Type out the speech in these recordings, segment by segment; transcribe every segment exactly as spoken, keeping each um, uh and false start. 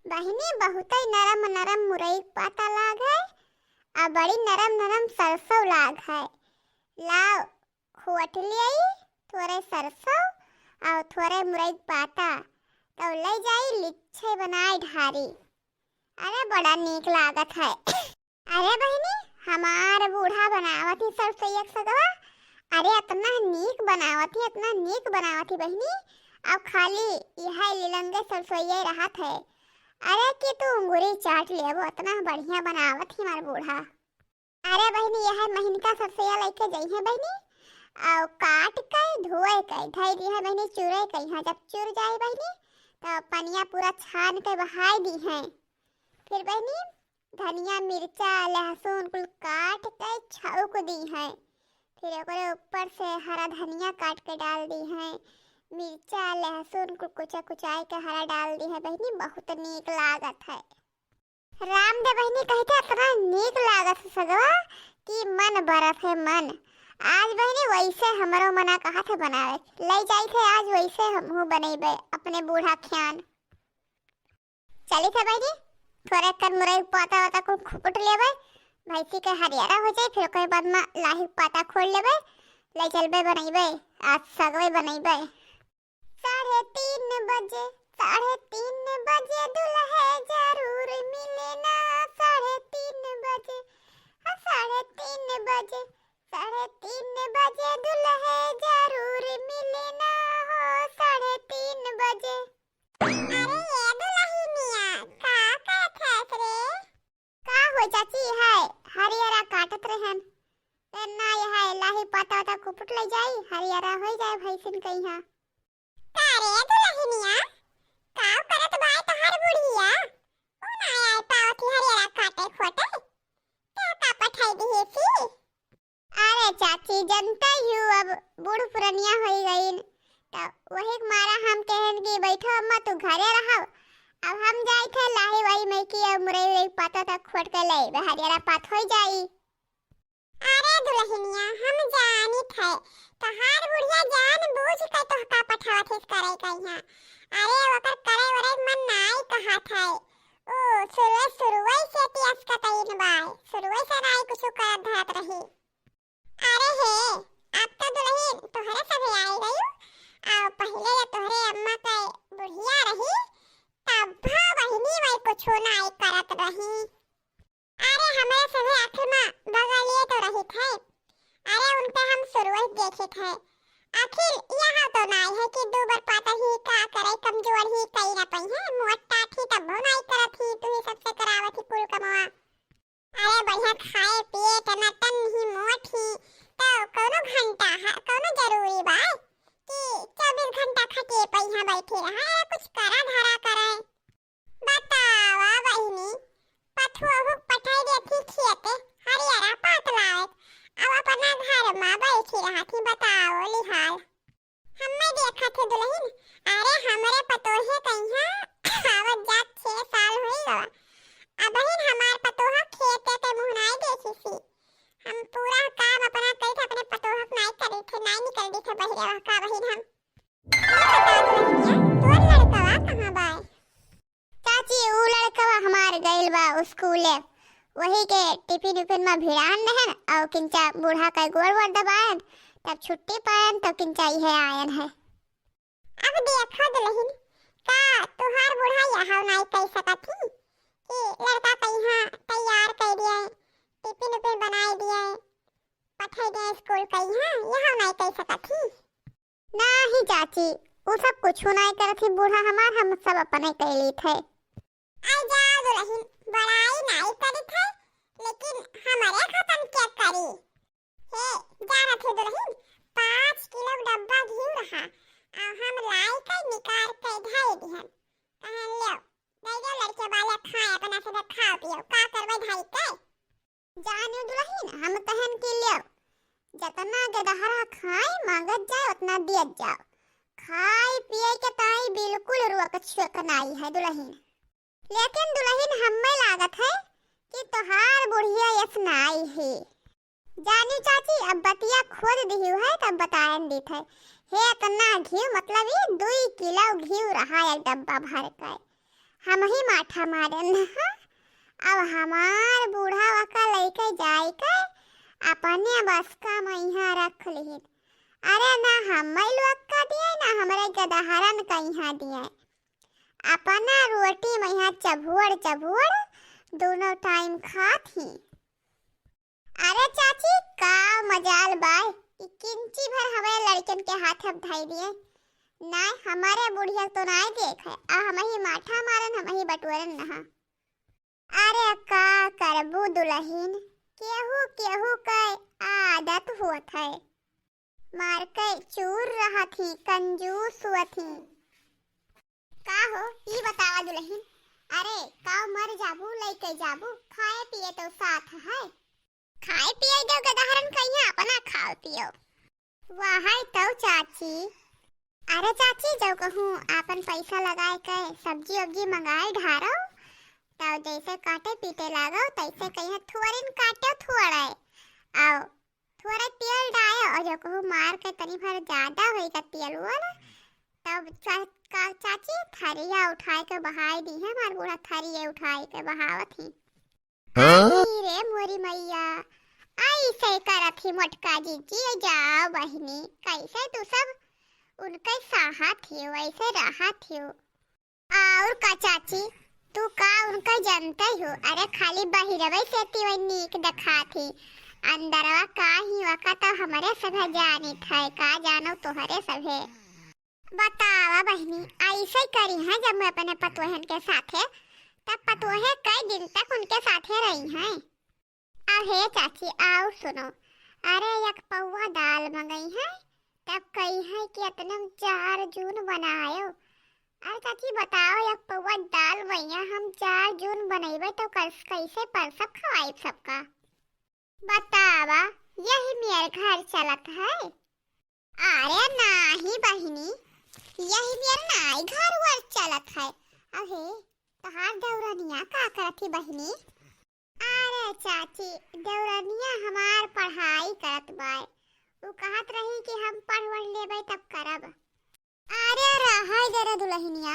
बहिनी, बहुतै नरम नरम मुरई क पाता लाग है, आ बड़ी नरम नरम सरसों लाग है। लाओ, खोट लियाई थोरे सरसों अउ थोरे मुरई क पाता, तउ लइ जाई लिच्छे बनाए ढारी। अरे, बड़ा नीक लागत है। अरे बहिनी, हमार बूढ़ा बनावत ही सरसोइया क सगवा। अरे, अतना नीक बनावत ही, अतना नीक बनावत ही बहिनी। अब खाली इहै लिलंगे सरसोइया रहत है। अरे कि तू उंगुरी चाट लेबो, अतना बढ़िया बनावत ही हमार बूढ़ा। अरे बहिनी, यह महीन का सरसोइया लइके जइहे बहिनी, अउ काट के, धोए के, धइ दिहे बहिनी, चुरे के। यहाँ जब चुर जाए बहिनी, तब पनिया पूरा छान के बहाए दिहे। फिर बहिनी, धनिया, मिर्चा, लहसुन कुल काट के छौंक दिहे। फिर ओकरे ऊपर से हरा धनिया काट के डाल दिहे। मिर्चा, लहसुन कुल कुचा कुचाई के हरा डाल दिहे बहिनी, बहुत नीक लागत है। राम दे बहिनी कहिथे, "अतना नीक लागत है सगवा कि मन बरत है मन।" आज बहिनी वैसे हमरो मना कहत है बनावे। लइ जाइत है आज वैसे हमहू बनइबे अपने बूढ़ा खियान। चलित है बहिनी, थोरे कन मुरई पाता वाता कुल खुपुट लेबे, भैंसी के हरियारा हो जाए, फिर ओकरे बाद में लाही पाता खोल लेबे, लइ चलबे बनइबे, आज सगवे बनइबे। साढ़े तीन बजे, साढ़े तीन बजे दुल्हे जरूर मिले ना, साढ़े तीन बजे, हाँ, साढ़े तीन बजे, साढ़े तीन बजे दुल्हे जरूर मिले ना हो, साढ़े तीन बजे। अरे ये दुल्हनिया, का कहत हस रे? का हो चाची, है हरियरा काटत रहन। ए ना, यह लाही पाता वाता कुपुट लइ जाई, हरियरा होइ जाए भैंसिन कइहाँ। का रे दुल्हनिया, का करत बाय तोहार बुढ़िया? ऊ ना आए पावत ही हरियरा काटे खोटे। का का पठाई दिहे सी? अरे चाची, जनते ही अब बूढ़ पुरनिया होइ गइन, त वही के मारा हम कहन कि बैठो अम्मा, तू घरे रहो, अब हम जाइत है लाही वाही में कि अब मुरई उरई पाता तक खोट के ले, हरियरा पात होइ जाई। अरे दुल्हनिया, हम जानित है, तोहार बुढ़िया जान बूझ के तोहका पठावत हिस करे कइहाँ। अरे ओकर करे वरे मन नाई कहत है, ओ सुरुए सुरुए से तियस कतईन बाय, सुरुए से नाई कुछ करत धरत रही। अरे हे, अब तो दुल्हिन तोहरे सभे आई गयू, अउ पहिले ये तोहरे अम्मा के बुढ़िया रही, तब बहिनी वही कुछो नाई करत रही। अरे हमरे सभे आखिर में बगलिए तो रहित है। अरे उनके हम शुरुए देखित है। आखिर यह तो नाई है कि दू बर पातर ही का करे, कमजोर ही कई ना पई है, मोट टाट ही तब नाई करत ही, तू ही सबसे करावत ही कुल कमवा। अरे बढ़िया खाए पिए टनाटन ही मोट ही, तो कौनो घंटा है, कौनो जरूरी बा कि चउबीस घंटा खटिए पइहाँ बैठे रहा, अरे कुछ करा धरा करे। बतावा बहिनी, पथुआ हुक पठाई देती खेते, हरियरा पात लावत, अब अपना घर मा बैठी रहत ही, बताओ लिहाल। हम्मे देखत है दुल्हिन, अरे हमरे पतोहे कइहाँ आवत जात छह साल हुई गवा। अबहिन हमार पतोहा खेते के मुँह नाई देखी सी। हम पूरा काम अपना करित अपने पतोहा के नाई करित है, नाई निकल दित है बहिरे वह का बहिन हम। ई बता दुल्हनिया, तोर लड़कवा कहाँ बाय? चाची, ऊ लड़कवा हमार गइल बा स्कूले, वही के टिफिन उफिन में भिड़ान रहन, अउ किंचा बूढ़ा का गोड़ वोड़ दबायन, तब छुट्टी पायन, तब किंचा इहे आयन है। अब देखो दुल्हिन, का तुहार बूढ़ा यहाव नाई कई सकत ही कि लड़का कइहाँ तैयार कई दिए, टिफिन उफिन बनाई दिए, पठाई दिए स्कूल कइहाँ, यहाव नाई कई सकत ही? नाही चाची, उ सब कुछु नाही करत ही बूढ़ा हमार, हम सब अपने कइ लीत है। आई जाओ दुल्हिन, बड़ाई नाही करित है, लेकिन हमरे खतन के करी? हे, जानत है दुल्हिन, पाँच किलो डब्बा घी रहा, आ हम लाई के निकाल के धई दिहन। कहन लो, दे दो लड़के वाले खाए, अपना से खाओ पियो, का करबे धई के? जानियो दुल्हिन, हम कहन कि ल्यो, जतना गेदहरा खाए, मांगत जाए, उतना दियत जाओ। खाए पिए के ताई बिल्कुल रुअक छुअक नाई है दुल्हिन। लेकिन दुल्हिन, हम्मे लागत है कि तोहार बुढ़िया यस नाई है। जानियो चाची, अब बतिया खोद दिहियो है, तब बतायन दीत है। हे, इतना घी, मतलब ये दुई किलो घी रहा एक डब्बा भर के। हमही माठा मारेन, हाँ? अब हमार बूढ़ा वका लइके जाइके अपने बसका मइहाँ रख लिहिन। अरे ना हमइ लोग का दिए, ना हमरे गदहरन कइहाँ दिए। अपना रोटी मइहाँ चभोड़ चभोड़ दुनो टाइम खात ही। अरे चाची, का मजाल बाय, ई किंची भर हमरे लड़कन के हाथ अब धइ दिए। नाय, हमरे बुढ़िया तो नाय देखे, आ हमही माठा मारन, हमही बटोरन नहा। अरे का करबू दुलहिन, केहू केहू के आदत होत है। मार के चूर रहत ही, कंजूस हुअत ही। का हो, ई बतावा दुलहिन, अरे का मर जाबू, लइके जाबू, खाए पिए तो साथ है। खाए पिए दो गदहरन कइहाँ, अपना खाओ पियो। वाह है तो चाची। अरे चाची, जउ कहूँ आपन पैसा लगाए के सब्जी उब्जी मंगाए ढारो, तब जैसे काटे पीटे लागो, तैसे कइहाँ थुअरिन काटो थुअरे, आओ थुअरे तेल डायो, और जउ कहूँ मार के तनी भर ज्यादा होई का तेल उल, तब चा-, का चाची थरिया उठाए के बहाई दिहे, हमार बूढ़ा थरिये उठाए के बहावत ही। हाँ? अरे रे मोरी मैया, ऐसे करत ही मोटका जीजी, जाओ बहिनी, कैसे तू सब उनके साहत हियो, ऐसे रहत हियो। और का चाची, तू का उनका जानते हो? अरे खाली बहिरवे से ती वही नीक देखात ही, अंदरवा का ही वका तो हमरे सभे जानित है, का जानो तोहरे सभे। बतावा बहिनी, ऐसे करी हैं जब मैं अपने पतोहन के साथे, तब पतोहे कई दिन तक उनके साथे रही हैं। अहे चाची, आओ सुनो, अरे एक पौवा दाल मंगई हैं, तब कही हैं कि इतने में चार जून बनायो। अरे चाची बताओ, एक पौवा दाल मैया हम चार जून बनइबे तो कस-, कैसे परसब खवाइब सबका? बतावा, यही मेर घर चलत है? अरे नाही बहिनी, यही मेर नाई घर वर चलत है। अहे, तोहार देवरनिया का करत ही बहिनी? अरे चाची, देवरनिया हमार पढ़ाई करत बाय। उ कहत रही कि हम पढ़ वढ़ लेबै तब करब। अरे रहै दे रे दुलहिनिया,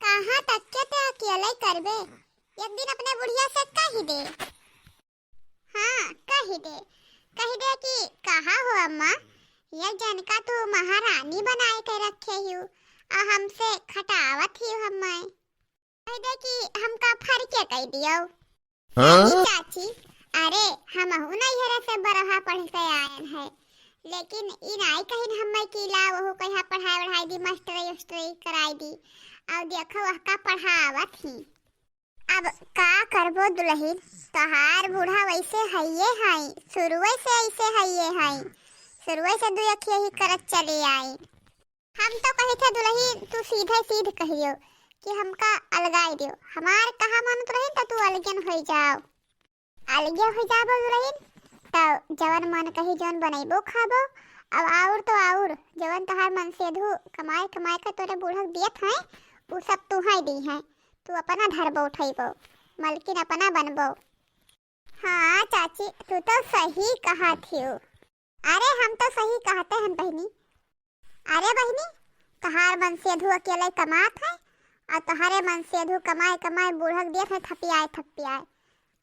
कहाँ तक के ते अकेले करबे? एक दिन अपने बुढ़िया से कहि दे। हाँ, कहि दे, कहि दे कि कहा हो अम्मा, ये जनका तू महारानी बनाए के रखे हियो, आ हमसे खटावत हियो हम्मे। कहि दे कि हमका फरके कहि दियो। हाँ? अरे चाची, अरे हमहू नैहरे से बरहा पढ़ के आयन है, लेकिन ई नाई कहिन हम्मे कि ला वहू कहिया पढ़ाई वढ़ाई दी, मास्टरी उस्टरी कराई दी। और देखो वह का पढ़ावत ही। अब का करबो दुलहिन, तोहार बूढ़ा वैसे हइये हई, शुरुए से ऐसे हइये हई, शुरुए से दुई अखिया ही करत चले आई। हम तो कही थे दुलहिन, तू सीधे सीध कहियो कि हमका अलगाई दियो। हमार कहा मानत रही तो तू अलगन होई जाओ। अलगे हो जाबो दुलहिन, तो जवन मन कही जवन बनैबो खाबो। अब आउर तो आउर, जवन तोहार मनसेधु कमाए कमाए के तोरे बूढ़क दियत हैं, उ सब तुहै दी हैं। तू अपना धरबो उठैबो, मलकिन अपना बनबो। हाँ चाची, तू तो सही कहत हियो। अरे हम तो सही कहते हैं बहिनी। अरे बहिनी, तोहार मनसेधु अकेले कमात है, और तोहारे मनसेधु कमाए कमाए बूढ़क देत है थपियाए थपियाए,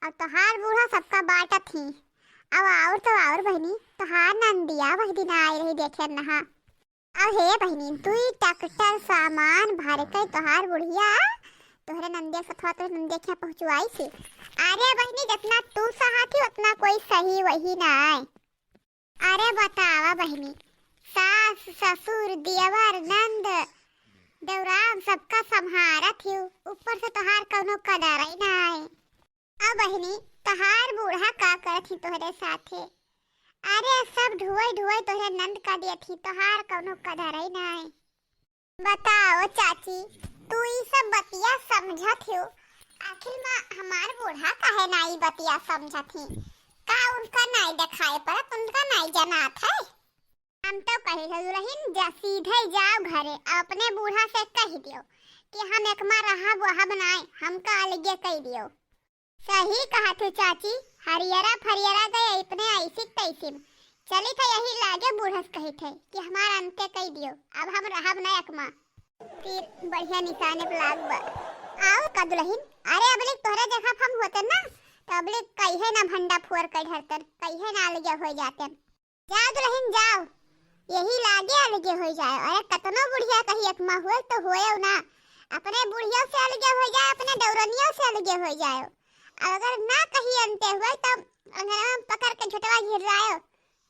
और तोहार बूढ़ा सबका बांटत ही। अब आउर तो आउर बहिनी, तोहार नंदिया वही दिन आई रही देखे नहा। अब हे बहिनी, दुई ट्रैक्टर सामान भर के तोहार बुढ़िया तोहरे नंदिया सथवा तोहरे नंदिया के यहाँ पहुँचवाई से। अरे बहिनी, जितना तू सहाथी उतना कोई सही वही ना है। अरे बतावा बहिनी, सास, ससुर, दियवर, नंद, देवरान सबका संभारत हियो, ऊपर से तोहार कौनो कदर ही ना है। अब बहिनी, तोहार बूढ़ा का करत ही तोहरे साथे? अरे सब ढुआई ढुआई तोहरे नंद का दियत ही, तोहार कौनो कदर ही ना है। बताओ चाची, तू ई सब बतिया समझत हो? आखिर में हमार बूढ़ा काहे ना ई बतिया समझत ही? का उनका नाई देखाए पड़त, उनका नाई जनात है? हम तो कहे थे दुलहिन, जा सीधे जाओ घरे, अपने बूढ़ा से कह दियो कि हम एकमा रहब वहब नाई, हमका अलगे कह दियो। सही कहा थे चाची, हरियरा फरियरा गए अपने ऐसी तैसी में। चली थे यही लागे बूढ़स कही थे कि हमार अंत्य कह दियो, अब हम रहब न एकमा। तीर बढ़िया निशाने पे लाग बा। आउ का दुलहिन, अरे अबलिक तोहरे जगह हम होते ना, तो अबलिक कहिए ना भंडा फोर कर ढरतन, कहिए ना अलगे हो जाते। जाओ दुलहिन जाओ, यही लागे अलगे हो जाए। अरे कतनो बुढ़िया कही एकमा होए तो होए ना, अपने बुढ़ियों से अलगे हो जाए, अपने डौरनियों से अलगे हो जाए। अब अगर ना कही अंते हुए तो अंगनवा में पकड़ के झोटवा घिर्रायो,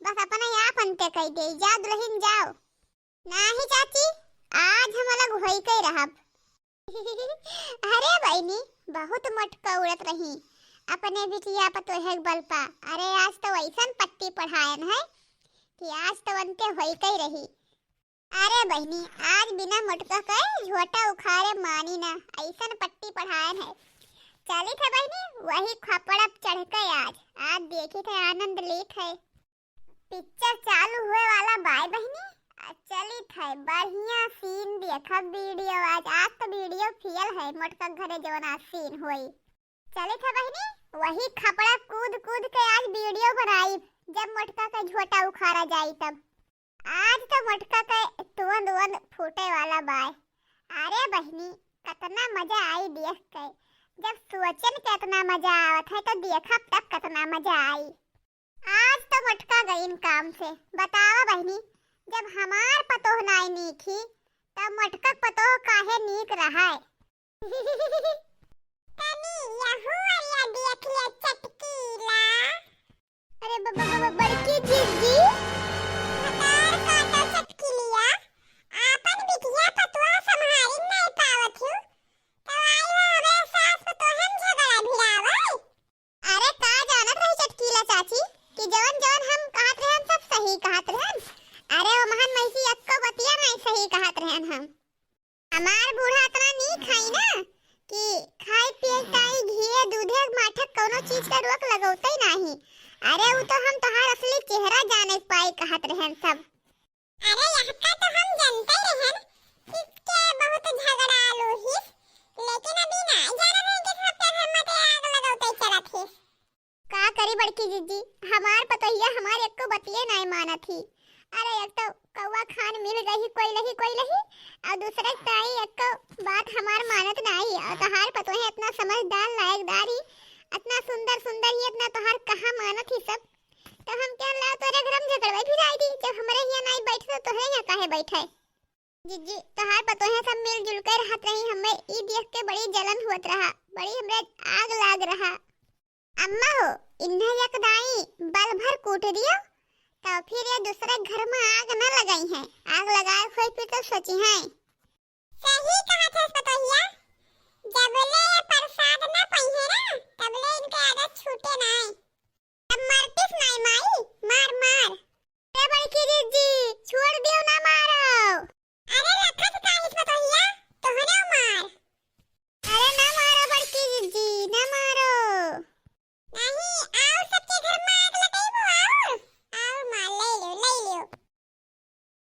बस अपने आप अंते कह दे। जाओ दुलहिन जाओ। नाही चाची, आज हम अलग होई के रहब। अरे बहिनी, बहुत मोटका उड़त रही अपने बिटिया पतोहे के बल पा। अरे आज तो ऐसन पट्टी पढ़ायन है कि आज तो अंते होई के रही। अरे बहिनी, आज बिना मोटका के झोटा उखाड़े मानी ना, ऐसन पट्टी पढ़ायन है। चलित है बहिनी, वही खपड़ा पे चढ़ के आज, आज देखित है, आनंद लेत है। पिक्चर चालू हुए वाला बाय बहिनी, आ चलित है बढ़िया सीन देखब वीडियो आज। आज तो वीडियो फेल है, मोटका घरे जवन आज सीन होई। चलित है बहिनी, वही खपड़ा कूद कूद के आज वीडियो बनाई, जब मोटका के झोटा उखाड़ा जाई तब। आज तो मोटका के तुवंद उवंद फूटे वाला बाय। अरे बहिनी, कतना मजा आई देख के। जब सोचन के इतना मजा आवत है तो देखब तब कतना मजा आई। आज तो मोटका गईन काम से। बतावा बहिनी, जब हमार पतोह नाई नीक ही, तब मोटका के पतोह काहे नीक रहाय? तनी यहू अरिया देख ले चटकीला। अरे ब-, ब-, ब-, बड़की जिज्जी। भतार काटा चटकीलिया, आपन बिटिया पतोह संभारी नहीं पावत हूँ, तो आई हो हमरे सास पतोहन झगड़ा भिड़ावे। अरे का जानत रही चटकीला चाची कि जवन जवन हम कहत रहन सब सही कहत रहन। अरे ओ महन महिसी एक्को बतिया नहीं सही कहत रहन हम। हमार बूढ़ा इतना नीक है ना कि खाए पिए ताई घिए दूधे माठक कौनो चीज का रोक लगौते नहीं। अरे उ तो हम तोहार असली चेहरा जाने के पाई कहत रहन सब। अरे यहका तो हम जनते रहन कि के बहुत झगड़ालू हिस, लेकिन अभी ना जानत रहे कि सबके घर में ते आग लगौते चलत हिस। का करी बड़की जिज्जी, हमार पतोहिया हमार एक्को बतिये नाय मानत ही। अरे एक तो कौवा खान मिल गई कोई लही कोई लही, और दूसरे ताई एक्को बात हमार मानत नाई, और तोहार पतोहे इतना समझदार लायकदार ही, इतना सुंदर सुंदर ही, इतना तोहार कहाँ मानत ही सब। तो हम क्या ला तोरे घर में झगड़वा भिड़ाई दी, जब हमरे यहाँ नाई बैठे तो तोहरे यहाँ काहे बैठे? जिज्जी, तोहार पतोहे सब मिलजुल के रहत रही, हमें ई देख के बड़ी जलन होत रहा, बड़ी हमरे आग लाग रहा। अम्मा हो, इन्हें एक दाई बल भर कूट दियो, तो फिर ये दूसरे घर में आग न लगाई हैं। आग लगाए हुए फिर तो सोची हैं। सही कहा थे पतोहिया, जब ले